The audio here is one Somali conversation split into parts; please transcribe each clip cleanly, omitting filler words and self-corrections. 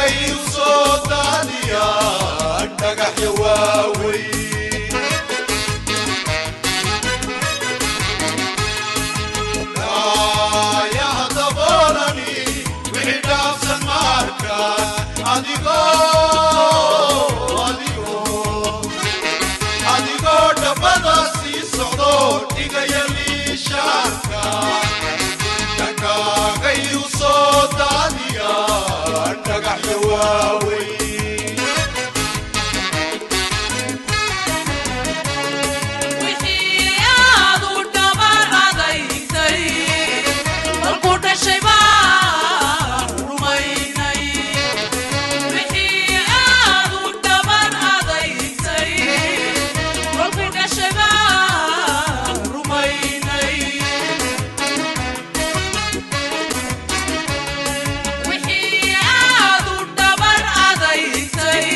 Dhankaaga iu soo daadiyaan dhagaxya waaweyn. Daayaha daboolani wixii dhaafsan ma arkaan, adigoo adigoo adigoo dhabbada sii socdo dhigaya liishaanka. Dhankaaga iu soo daadiyaan dhagaxya waaweyn. Wixii aad u dhabar adaygtay markuu dhashay baan rumaynay. Wixii aad u dhabar adaygtay markuu dhashay baan rumaynay. Wixii aad u dhabar adaygtay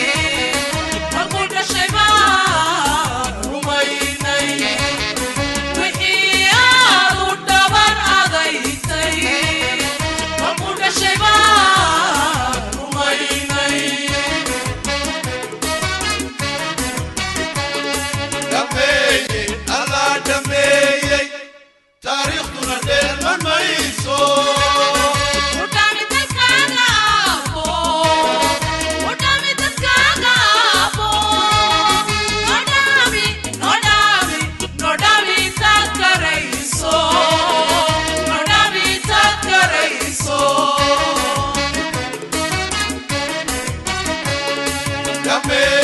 markuu dhashay baan rumaynay. Wixii aad u dhabar adaygtay markuu dhashay baan rumaynay. Dhameeyey allaa dhameeyey, taariikhduna dheelman mayso. Udhami dadkaaga aabbo, udhami dadkaaga aabbo, nodhami nodhami nodhami taad karayso, nodhami taad karayso. Dhameeyey.